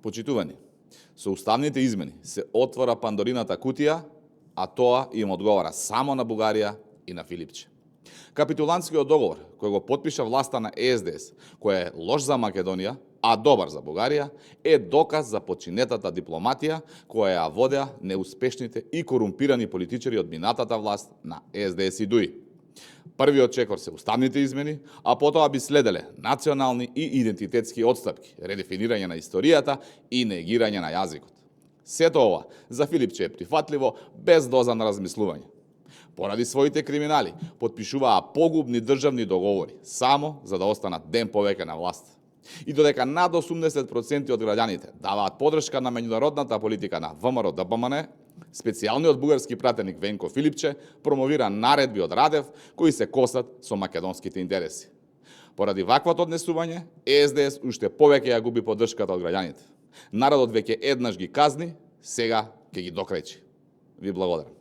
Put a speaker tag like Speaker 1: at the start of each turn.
Speaker 1: Почитувани, со уставните измени се отвора Пандорината кутија, а тоа им одговара само на Бугарија и на Филипче. Капитулантскиот договор, кој го потпиша власта на ЕСДС, кој е лош за Македонија, а добар за Бугарија, е доказ за починетата дипломатија која ја водеа неуспешните и корумпирани политичари од минатата власт на ЕСДС и ДУИ. Првиот чекор се уставните измени, а потоа би следеле национални и идентитетски отстапки, редефинирање на историјата и негирање на јазикот. Сето ова за Филипче е прифатливо без доза на размислување. Поради своите криминали потпишуваа погубни државни договори само за да останат ден повеќе на власт. И додека над 80% од граѓаните даваат подршка на меѓународната политика на ВМРО-ДПМН, специјалниот бугарски пратеник Венко Филипче промовира наредби од Радев кои се косат со македонските интереси. Поради ваквото однесување, ЕСДС уште повеќе ја губи поддршката од граѓаните. Народот веќе еднаш ги казни, сега ќе ги докрајчи. Ви благодарам.